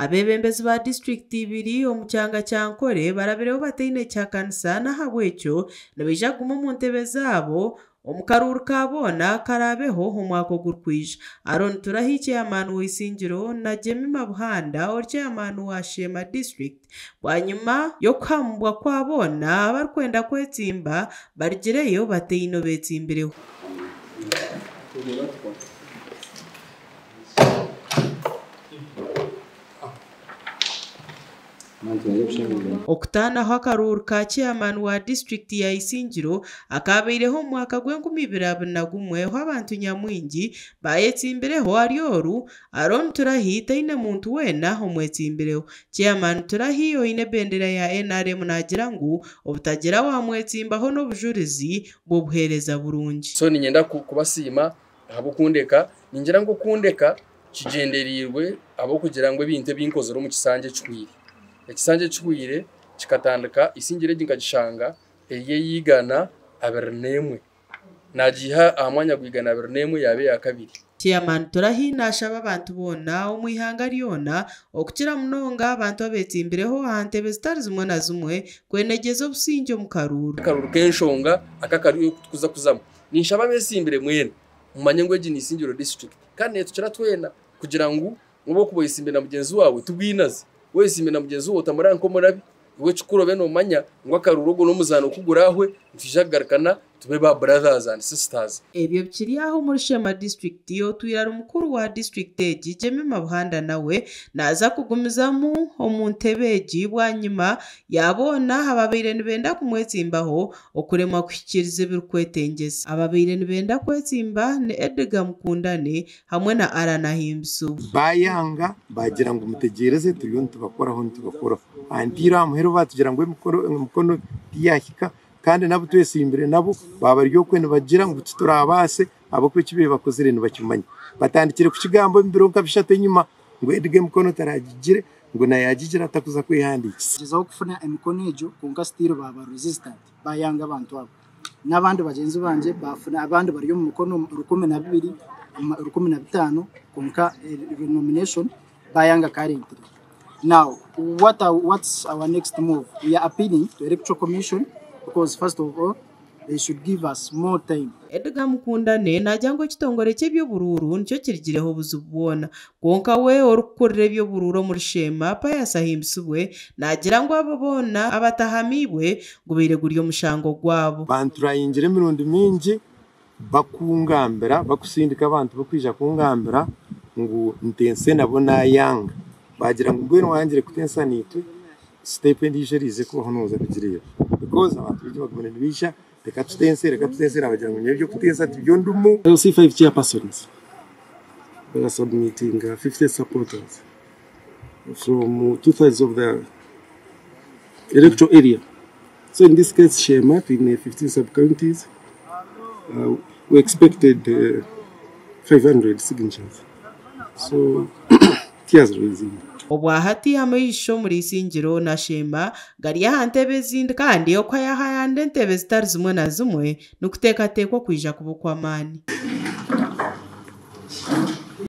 Abeebembezi ba disiturikiti ibiri omu kyanga kya Nkore barabireho bataine kihakanisa, n'ahabw'ekyo nibaija kuguma omu ntebe zaabo omu karuuru ka boona karaabeho omwaka ogurikwija. Aaron Turahi, Chairman wa Isingiro, na Jemima Buhanda ori Chairman wa Sheema District, bwanyima y'okuhamubwa kwa boona abarikwenda kwetsimba barugireyo bataine obetsimbireho. Okutaanaho akaruuru ka Chairman wa disiturikiti ya Isingiro akaabaireho omu mwaka gw'enkumibiri abiri na gumwe, ahu abantu nyamwingi bayetsimbireho, ari oru Aaron Turahi taine muntu weena omwetsimbireho. Chairman Turahi oine ebendera ya NRM naagira ngu obutagira wamwetsimbaho n'obujurizi bw'obuheereza burungi. So niinyenda kubasiima ahabw'okundeka. Ningira ngu okundeka kigyendereirwe ahabw'okugira ngu ebintu ebinkozire omu kisanja ekihweire, ekisanja ekihweire kikatandika Isingiro egi nkagishanga eri ey'eigaana 21, nagiiha aha mwanya gwa 121 yaaba eya kabiri. Chairman Turahi naashaba abantu boona omu ihanga ryona, okukira munonga abantu abetsimbireho aha ntebe zitari zimwe na zimwe, kwenegyeza obusingye omu karuuru. Akaruuru k'enshonga aka kariyo tukuza kuzamu, ninshaba abesimbire mwena mumanye ngu egi ni Isingiro District kandi netukira twena kugira ngu oba okuba oyesimbire na mugyenzi waawe tubwinaze. Wesimbire na mugyenzi waawe otamuraba nk'omurabi. Iwe ekikuru obe noomanya ngu akaruuru ogu n'omuzaano kuguraahwe, nitwija kugarukana tube ba brothers and sisters. Ebyo bikiri aho, omuri Sheema District, otwire ari mukuru wa disiturikiti egi, Jemima Buhanda, nawe naaza kugumizamu omu ntebe egi bwanyima yaboona ababaire nibenda kumwetsimbaho okuremwa kuhikiiriza ebirikwetengyesa. Ababaire nibenda kwetsimba ni Edgar Mukundane hamwe na Allan Ahimbisu. Bayanga, bagira ngu mutegyereze, turiyo nitubakoraho, nitubakoraho antiire aha muheru batugira ngu emikono tiyahika. Kandi nabo twesimbire nabo baba bari okwe nibagira ngu titurabaase, ahabw'okuba eki bakozire nibakimanya. Batandikire kukigamba omu biro nka 3 enyima ngu Edgar emikono taragigire, ngu nayagigira atakuza kwehandiikisa. Gezaho kufuna emikono egyo, kwonka still baba resistant, bayanga abantu abo. N'abandi bagyenzi bangye bafuna, abandi bari omu mikono 12, 15, kwonka nomination bayanga. Currently now, what's our next move? We are appealing to Electoral Commission because first of all they should give us more time. Edgar Mukundane naagira ngu ekitongore ky'eby'oburuuru nikyo kirigireho obuzibu bwona, kwonka we orikukurira eby'oburuuru omuri Sheema, Pius Ahimbisibwe, naagira ngu abo boona abatahamiibwe gubaire guri omushango gwabo. Banturayingira emirundi mingi bakungambira, bakusindika abantu bakwija kungambira ngu ntense, nabo nayanga. Bagira ngu mbwenu wangire kutensa niitwe, step endiijo eriize kubaho nooza kugireeba, because abantu baingi bagumire nibaija, "Reka tutense, reka tutense." Nabagira ngu nyowe ebyokutensa tibyo ndimu. LC5 chairpersons, they are submitting 50 supporters from two-thirds of the electoral area. So in this case, Shema, in 15 sub-counties, we expected 500 signatures. So tears raising. Obwahati amaisho omuri Isingiro na Sheema gari aha ntebe ezindi, kandi okwayahayanda entebe zitari zimwe na zimwe nikuteekateekwa kwija kuba okw'amaani.